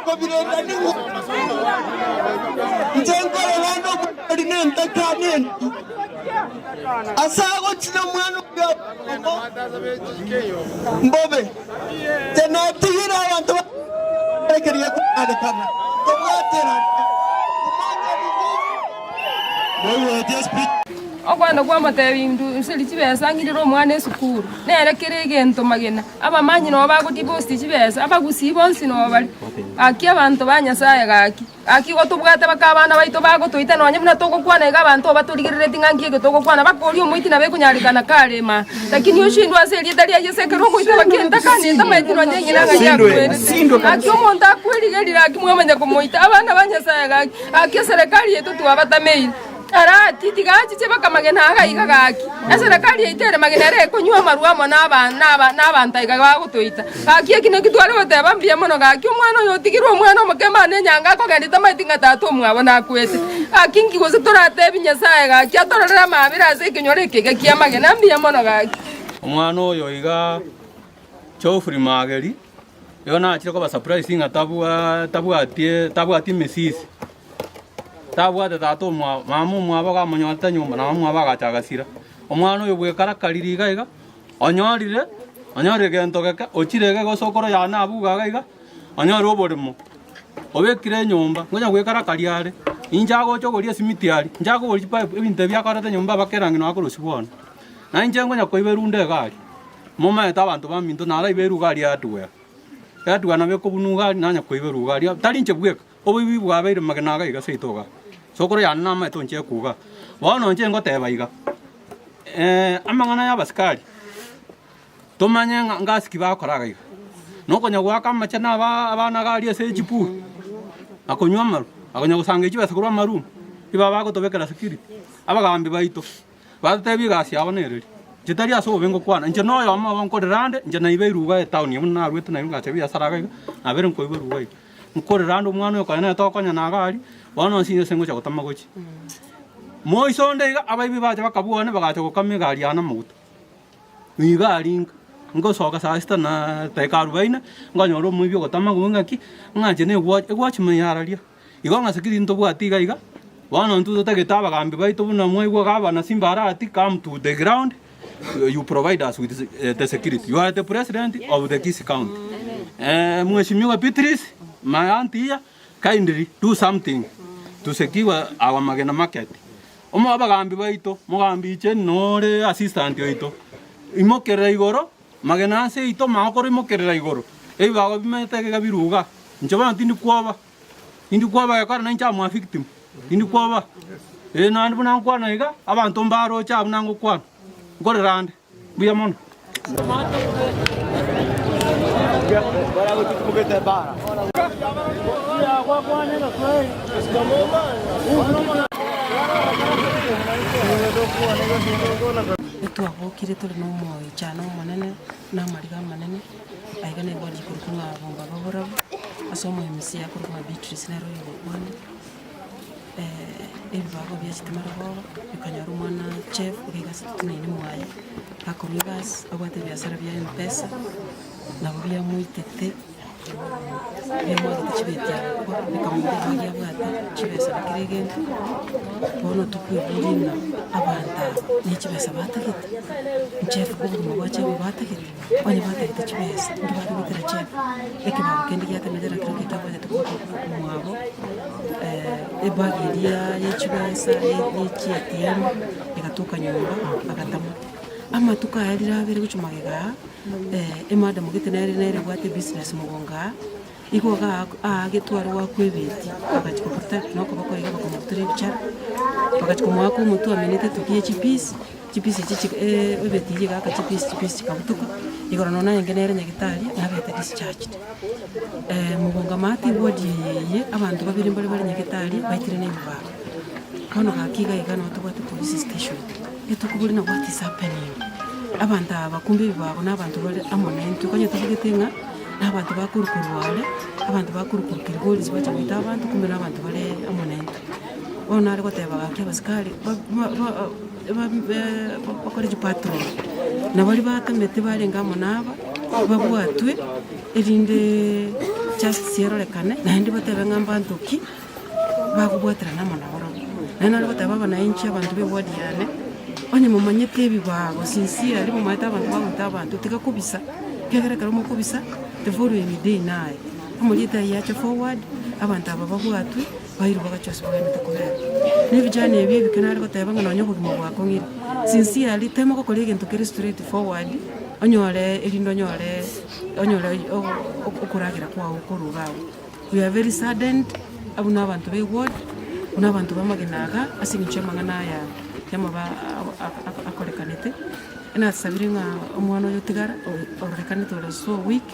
Kobirenda nigo inche nkorora ande omorwari nentakana entu ase agochia nomwana oria oyomo mbobe. Inche natigire abanto barekererie konyarekana tobwaterane umoja ni nguvu. Moigweti espeech. Okwenda kwamotebia, Induserie chibesa ng'irere omwana esukuru. Nere kera egento magena. Abamanyi nabo bagodiposti chibesa, abagusii bonsi nabo bare. Gaki abanto ba Nyasaye gaki, gaki igo tobwate baka abana baito bagotoita nonye buna togokwana iga abanto obatorigereretie ng'a nki eke togokwana, baka oria omoiti nabo ekonyarekana kare imaa. Lakini oshindwe ase erieta ria Yeso ekero ogoita baka entakana etamaeti nonye ng'ina ng'ai akwerete. Gaki omonto akwerigeria gaki mwamanya komoita. Abana ba Nyasaye gaki, gaki eserekari yaito twabatameire. Arati, tiga achiche baka magena aya iga gaki. Eserekari yaito ere magena ere ekonywa amarwa amo nabanto aiga bagotoita. Gaki eki naki tware goteba mbuya mono gaki omwana oyo otigirwe omwana omoke mani enyanga akogenda tamaeti ng'a tata omwabo nakwete. Gaki nki gose toratebi Nyasaye gaki atororere amabera ase ekenyoro eke iga ki'amagena mbuya mono gaki. Omwana oyo iga Geoffrey Mageri, igo nachire koba surprise ng'a tabwa tabwatie tabwati emisisi. Tabwate tata omwabo, mama omwabo akamonyorete nyomba, na mama omwabo agacha agasira. Omwana oyo bwekarakarire iga iga, onyorire, onyorire gento geke, ochire iga iga osokoro yane abwo iga iga iga, onyorire oboremo, obekire enyomba, ngonya gwekarakaria are, inche agocha ogoria esimiti aria, inche akoboria chipipe, ebinto ebi akorete nyomba mpaka erangi nabo akorosia bono. Na inche ngonya koiberwa nde iga aria, momaete abanto baminto naraiberwe iga aria hardware, hardware nabo ekobunwa iga aria nanya koiberwa iga aria, tari inche bweka. Oboibi bwabeire magena iga iga seito iga. Sokoro yane namaete onche ekuga. Bono inche ngoteba iga, amang'ana ya abasikari, tomanye ng'a ngasi ki bagokora iga iga. Nokonya goaka amache na aba abana iga aria ase echipuri, na konywa amarwa, na konya gosanga chibesa korwa amarumu, iba bagotobekera security. Abagambi baito, batotebie egasi yabo nereri. Inche tari ase obobe ngokwana, inche noyomo obo nkorera ande, inche naibeirwe iga etown eye buna narwete nairwe ngacha ebiasara iga iga, nabeire nkoiberwa iga iga. Nkorera ande omwana oyo konya nere tokonyana iga aria, bono onsi ase ngocha gotama gochia. Moiso onde iga, abaibi bacha bakabua one bagacha gokama egari yane amaguta. Iga aria inka, ngosoka saa sita na dakika arubaini, nkonyora omoibi ogotama ng'o ng'aki, ng'a inche na egwatch, egwatch manya yararia. Igo ng'a security ntobwati iga iga, bono intwe totagete abagambi baito buna mwaigwa gavana Simba Arati come to the ground, you provide us with the security. You are the president of the Kisii County. Mheshimiwa Beatrice, my auntie here, kindly do something to secure our Magena market. Omo abagambi baito, mogambi Icheni nore assistant oito, imokerera igoro, Magena ase aito magokora imokerera igoro, ebibago bimenyete iga biruga. Inche bono tindi kwoba, tindi kwoba gekora nainche am a victim, tindi kwoba. Ee naende buna nkwana iga, abanto mbaroche abwo buna ngokwana, nkorera ande, mbuya mono. Etwabokire tore nomoichano omonene na amariga amanene, aiga nigo rikorokwa ng'a bombaba borabu, ase omoemisia akorokwa ng'a Beatrice nere oyogokwana, ebibago biachete marogoba, bikanyora omwana chef iga iga ase toteneine mwaye, akorwa egasi, abwate ebiasara bia mpesa, nabo biamoitete. Biamwagete chibeti agakwa, bikamoira ebagi abwate chibesa na kera egento, bono tokoiboria ng'a abanto aba ne chibesa batagete, nchefu obogima bwa chefu batagete, onye batagete chibesa nki bare goetera chefu, ekebago kende giatemete na kerokio kiabwatete koboko mwabo ebag eria ya chibesa ya chi ATM egatoka nyomba agatama. Amatuko aya rire abere gochia magega aa. Emadam gete nere nere ebwate ebusiness mogongo aa, igo iga aagetwe aro goakwa ebeti, bagachia koprotect na okoboko iga bakamobutora ebichara, bagachia komoaka omotwe amenete etuki ya chipiece, chipiece echi chika ebeti eywo egaaka chipiece chipiece chikabutoka, igoro nonye naende nere nyagetari nabete discharged. Mogongo amaate eward eye eye, abanto babere mbare bare nyagetari baitire na ebibago. Bono gaki iga iga nabo tobwate police station, etokobori na what is happening? Abanto aba kumbe ebibago na abanto bare amo naintwe, konya tobegete ng'a na abanto bakorwa korwa are, abanto bakorwa korwa Kilgoris bacha goita abanto kumbe na abanto bare amo naintwe. Bono nare goteba gaki abasikari ba- ba- ba- bakore chipatrol, na baria batamete barenge amo na aba, babwatwe erinde. Justice erorekane, naende batebe ng'a mbanto ki bakobwaterana amo nabarobwo. Naende nare goteba abanainchi abanto ba eward yane, onye momanyete ebibago sincerely momanyete abanto bagoita abanto tiga kobisa, ekiagera ekero mokobisa, the following day naye, omoriete aywo ache forward, abanto aba babwatwe, bairwe bagachwe ase bagwenerete kobera. Na ebijana ebi ebike nare goteba ng'a nonye obogima bwakong'ire, sincerely tema gokora egento kere straight forward, onyore erinde onyore onyore okoragera kwago korwa iga abwo. We are very saddened abuna abanto ba eward, buna abanto ba amagena iga, ase eng'encho y'amang'ana aya yamaba akorekanete, nasabire ng'a omwana oyo otigara ororekanete ore so weak,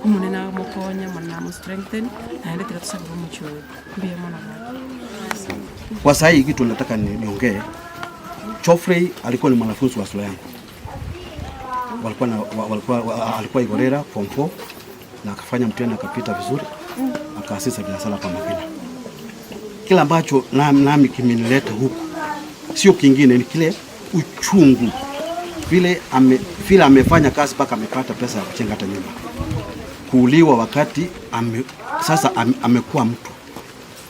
Omonene amokonye, Omonene amo strengthen, naende tiga tosabere omochie oyo. Mbuya mono gaki. Kwa saa hii kitu nataka niongee, Geoffrey alikuwa ni mwanafunzi wa shule yangu, walikuwa na, walikuwa, alikuwa Igorera form 4 na akafanya mtihani akapita vizuri, akaasisa biashara kwa Makina. Kila ambacho nami kimenileta huku sio kingine, ni kile uchungu vile amefanya kazi mpaka amepata pesa ya kujenga hata nyumba, kuuliwa wakati sasa amekuwa mtu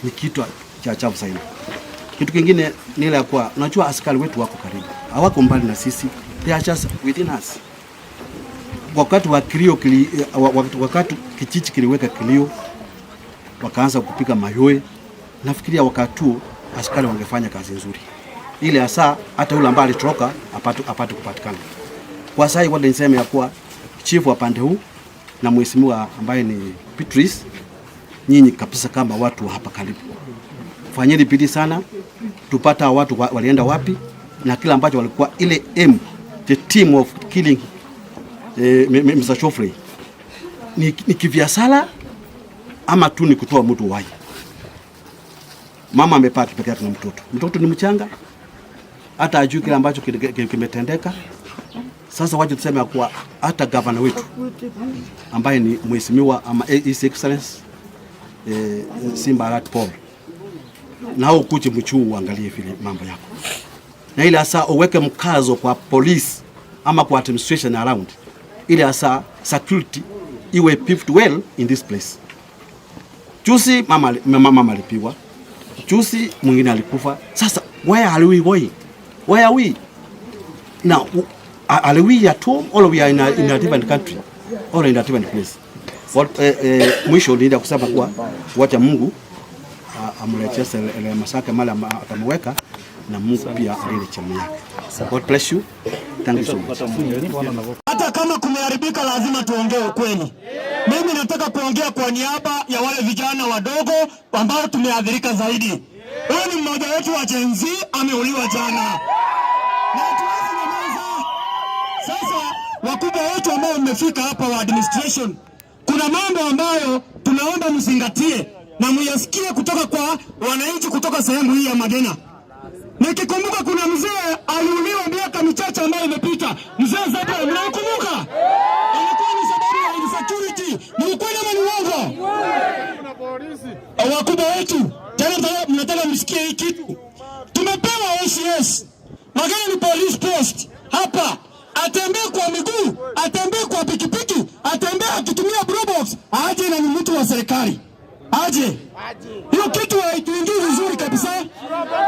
ni kitu cha ajabu sana. Kitu kingine ni ile ya kuwa unajua askari wetu wako karibu, hawako mbali na sisi, they are just within us. Wakati wa kilio wakati kijiji kiliweka kilio, wakaanza kupiga mayowe, nafikiria wakati huo askari wangefanya kazi nzuri, ile hasa hata yule ambaye alitoroka apate kupatikana. Kwa sasa hivi niseme ya kuwa chief wa pande huu na mheshimiwa ambaye ni Beatrice, nyinyi kabisa kama watu wa hapa karibu, fanyeni bidii sana tupata watu walienda wapi na kila ambacho walikuwa ile aim, the team of killing Mr. Geoffrey ni kibiashara ama tu ni kutoa mtu uhai. Mama amepaki peke yake na mtoto, mtoto ni mchanga, hata ajui kile ambacho kimetendeka. Sasa wacha tuseme kuwa hata gavana wetu ambaye ni mheshimiwa ama His Excellence Simba Arati Paul, na ukuje mchuu uangalie vile mambo yako, na ile hasa uweke mkazo kwa police ama kwa administration around, ile hasa security iwe pivot well in this place. Juzi mama alipigwa, juzi mwingine alikufa. Sasa where are we going? Where are we now? Are we at home or we are in a different country or in a different place? What, mwisho ni kusema kuwa wacha Mungu amrejeshe rehema zake mahali atamweka na Mungu pia alinde jamii yake. God bless you. Thank you so much. Hata kama kumeharibika, lazima tuongee ukweli. Mimi nataka kuongea kwa niaba ya wale vijana wadogo ambao tumeathirika zaidi. Huyu ni mmoja wetu wa Gen Z ameuliwa jana, na hatuwezi nyamaza. Sasa wakubwa wetu ambao mmefika hapa wa administration, kuna mambo ambayo tunaomba mzingatie na muyasikie kutoka kwa wananchi kutoka sehemu hii ya Magena. Nikikumbuka kuna mzee aliuliwa miaka michache ambayo imepita, mzee Zebra, mnamkumbuka? Ilikuwa ni sababu ya insecurity. Ni ukweli ama ni uongo? Wakubwa wetu tena mnataka msikie hii kitu. Tumepewa OCS Magena ni police post hapa, atembee kwa miguu, atembee kwa pikipiki, atembee akitumia Probox, aje na ni mtu wa serikali aje. Hiyo kitu haituingii vizuri kabisa.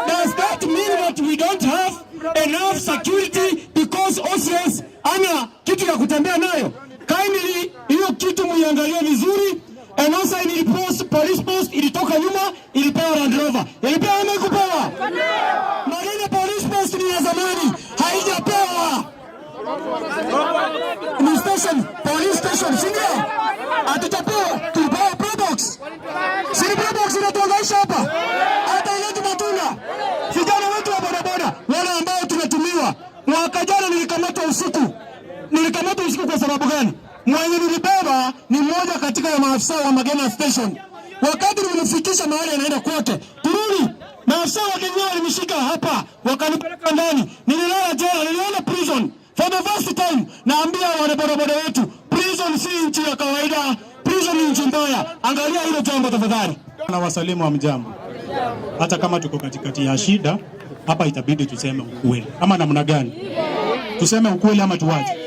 Does that mean that we don't have enough security because OCS ana kitu ya kutembea nayo? Kindly hiyo kitu muiangalie vizuri. And also in post, police post ilitoka nyuma, ilipewa Land Rover. Ilipewa ama ikupewa? Magena police post ni ya zamani, haijapewa. Ni station, police station, si ndio? Hatujapewa, tulipewa Probox. Si ni Probox inatuhangaisha hapa? Hata ileti matunda. Vijana wetu wa bodaboda, wale ambao tumetumiwa. Mwaka jana nilikamatwa usiku. Nilikamatwa usiku kwa sababu gani? Mwenye nilibeba ni mmoja katika ya maafisa wa Magena Station. Wakati nilimfikisha mahali anaenda kwake, turudi, maafisa wa Kenya walinishika hapa, wakanipeleka ndani. Nililala jela, niliona prison for the first time. Naambia wale bodaboda wetu, prison si nchi ya kawaida, prison ni nchi mbaya. Angalia hilo jambo tafadhali. Na wasalimu wa mjambo. Hata kama tuko katikati ya shida hapa, itabidi tuseme ukweli, ama namna gani? Tuseme ukweli ama tuwache?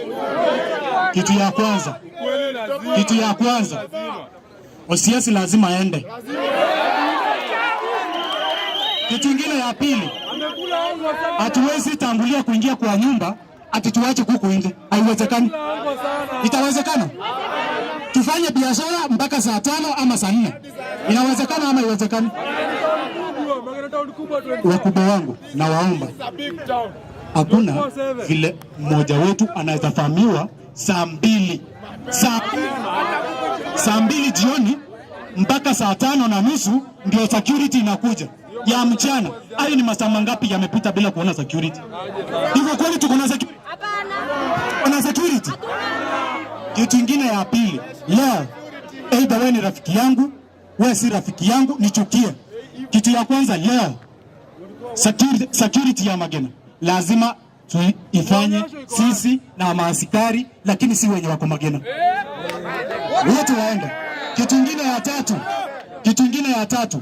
Kitu ya kwanza, OCS lazima aende. Kitu ingine ya pili, hatuwezi tangulia kuingia kwa nyumba ati tuache kuku nje, haiwezekani. Itawezekana? Tufanye biashara mpaka saa 5 ama saa 4, inawezekana ama haiwezekani? Wakubwa wangu, nawaomba, hakuna vile mmoja wetu anaweza fahamiwa saa 2 saa 2 jioni mpaka saa 5:30 ndio security inakuja ya mchana. Hayo ni masaa mangapi yamepita bila kuona security? Hivyo kweli tuko na security? Kuna security? Kitu ingine ya pili, leo either wewe ni rafiki yangu, wewe si rafiki yangu, nichukie. Kitu ya kwanza leo, security ya Magena lazima tuifanye sisi na maaskari, lakini si wenye wako Magena, wote waende. Kitu ingine ya tatu,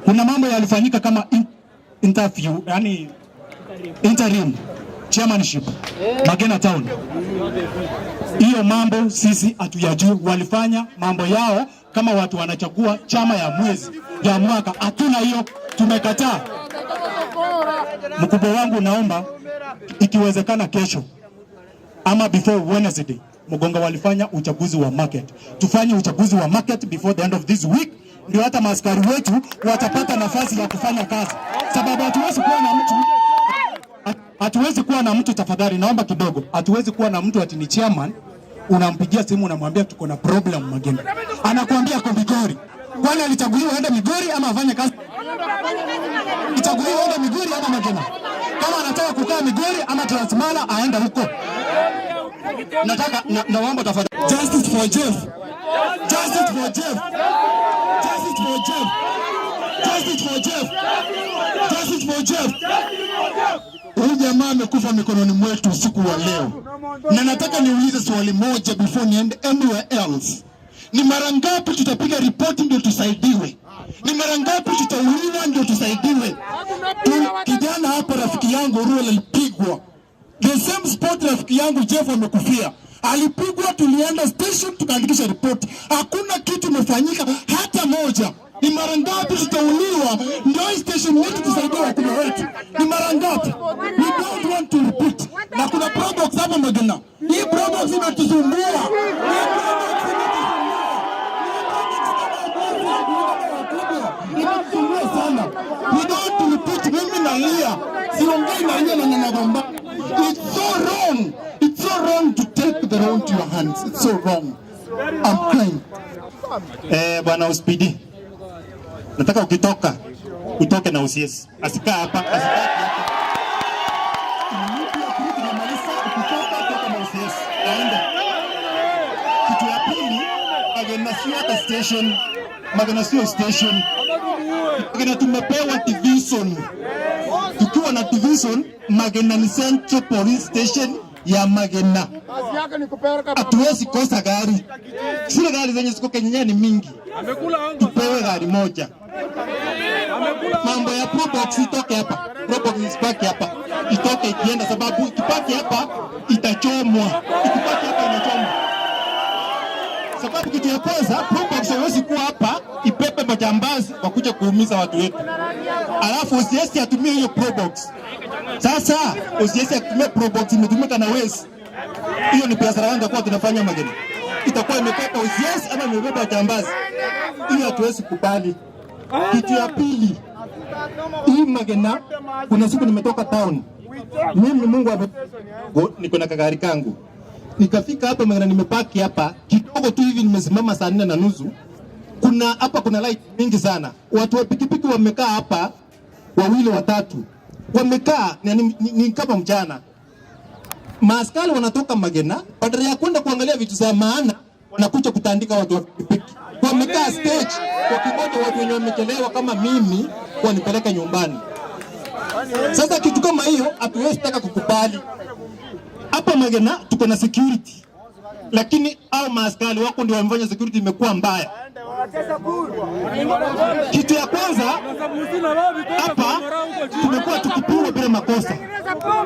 kuna mambo yalifanyika kama interview, yani interim chairmanship Magena Town. Hiyo mambo sisi hatuyajui, walifanya mambo yao kama watu wanachagua chama ya mwezi ya mwaka. Hatuna hiyo, tumekataa. Mkubwa wangu, naomba ikiwezekana kesho ama before Wednesday, Mgonga walifanya uchaguzi wa market, tufanye uchaguzi wa market before the end of this week, ndio hata maaskari wetu watapata nafasi ya kufanya kazi, sababu hatuwezi kuwa na mtu, tafadhali naomba kidogo, hatuwezi kuwa na mtu ati ni chairman, unampigia simu unamwambia tuko na problem Magena, anakuambia ako Migori. Kwani alichaguliwa aende Migori ama afanye kazi? Alichaguliwa aende Migori ama Magena? Kama anataka kukaa Migori ama Transmara aende huko. Nataka naomba tafadhali, justice for Jeff, justice for Jeff, justice for Jeff, justice for Jeff, justice for Jeff. Huyu jamaa amekufa mikononi mwetu usiku wa leo, na nataka niulize swali moja before niende anywhere else. Ni mara ngapi tutapiga ripoti ndio tusaidiwe? Ni mara ngapi tutauliwa ndio tusaidiwe? Kijana hapa rafiki yangu Ruel alipigwa the same spot, rafiki yangu Jeff amekufia, alipigwa. Tulienda station tukaandikisha ripoti, hakuna kitu imefanyika hata moja. Ni mara ngapi tutauliwa ndio hii station yetu tusaidie wakubwa wetu? Ni mara ngapi? We don't want to repeat. Na kuna Probox hapa Magena. Hii Probox imetusumbua. Hii Probox imetusumbua. Imetusumbua sana. We don't want to repeat. Mimi nalia, siongei, nalia na nagomba. It's so wrong. It's so wrong to take the law into your hands. It's so wrong. I'm crying. Bwana OCPD, nataka ukitoka utoke na OCS, asikaa hapa, asikaa hapa. Tunamaliza, ukitoka toka na OCS. Aende. Kitu ya pili, Magena sio hata station. Magena sio station. Magena tumepewa division. Tukiwa na division, Magena ni Central Police Station ya Magena. Hatuwezi kosa gari. Zile gari zenye ziko Kenya ni mingi. Tupewe gari moja. Mambo ya Probox itoke hapa. Probox isipaki hapa. Itoke ikienda, sababu ikipaki hapa itachomwa. Ikipaki hapa inachomwa. Sababu kitu ya kwanza, Probox haiwezi kuwa hapa ibebe majambazi wakuja kuumiza watu wetu. Alafu OCS atumie hiyo Probox. Sasa OCS akitumia Probox imetumika na wezi. Hiyo ni biashara gani itakuwa tunafanya Magena? Itakuwa imebeba OCS ama imebeba jambazi? Hiyo hatuwezi kubali. Kitu ya pili, hii Magena, kuna siku nimetoka town. Mimi Mungu niko na kagari kangu. Nikafika hapa Magena, nimepaki hapa kidogo tu hivi, nimesimama saa 4:30. Kuna hapa kuna light mingi sana. Watu wa pikipiki wamekaa hapa wawili watatu, wamekaa ni kama mchana. Maaskari wanatoka Magena, badala ya kwenda kuangalia vitu za maana, wanakuja kutandika watu wa pikipiki. Wamekaa stage wakingoja watu wenye wamechelewa kama mimi wanipeleke nyumbani. Sasa kitu kama hiyo hatuwezi taka kukubali. Hapa Magena tuko na security, lakini hao maaskari wako ndio wamefanya security imekuwa mbaya. Kitu ya kwanza hapa tumekuwa tukipigwa bila makosa,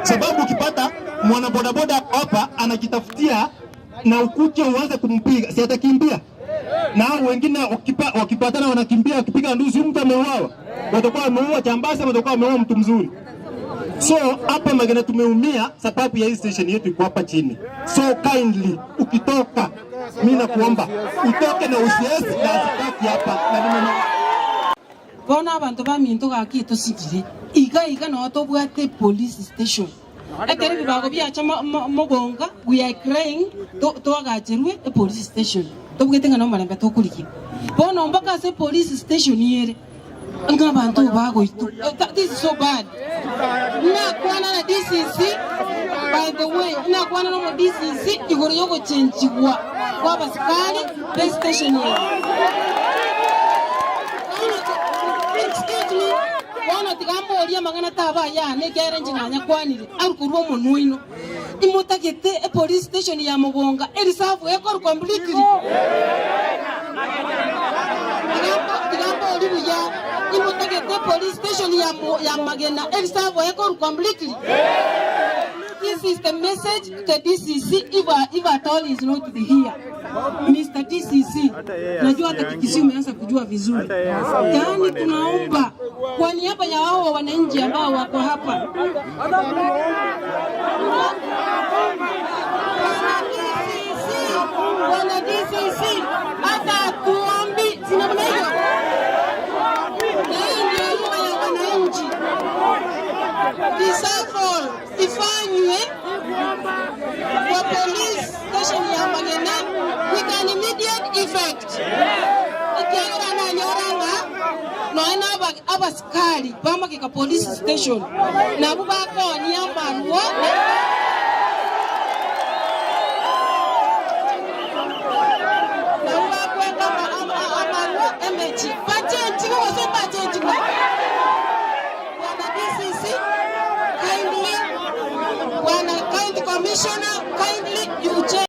sababu ukipata mwana bodaboda hapa anajitafutia na ukuje uanze kumpiga, si atakimbia? Na hao wengine wakipatana wanakimbia wakipiga nduzi, mtu ameuawa. Watakuwa wameua jambazi, watakuwa wameua mtu mzuri. So hapa Magena tumeumia sababu ya hii station yetu iko hapa chini. So kindly ukitoka, mimi nakuomba utoke na OCS na asibaki hapa na mimi Bono abanto baminto gaki tosigire iga iga no tobwate police station ekero ebibago biacha mogonga we are crying twagacherwe e police station tobwete ng'a nomarembe tokorigia bono mpaka ase police station yere ng'a abanto bagoitu. This is so bad. Nakwana na DCC, by the way, nakwana nomo DCC igoro yogochenchigwa kwa abasikari be station yere. Excuse me, bono tigamboria mang'ana taba yane kere nching'anya kwanire arukorwa omonwa oino imotagete e police station ya Mogonga erisafu ekoru completely. Tigambori buya imotagete police station ya Magena erisafu ekoru completely. This is the message to the DCC if at all is not here. Mr. DCC, najua hata Kikisii umeanza kujua vizuri. Yaani tunaomba kwa niaba ya hao wananchi ambao wako hapa. Bwana DCC, hata tuombi, si namna hiyo? Na hii ndio lugha ya wananchi. Reshuffle ifanywe kwa police station ya Magena with an immediate effect. Ikiagera na nyoranga noena abasikari bamakeka police station nabo bakonia amarwo. Nabo bakweka amarwo emechi bachenchigo gose bachenchigo. Bwana DCC, kindly, Bwana County Commissioner, kindly you change.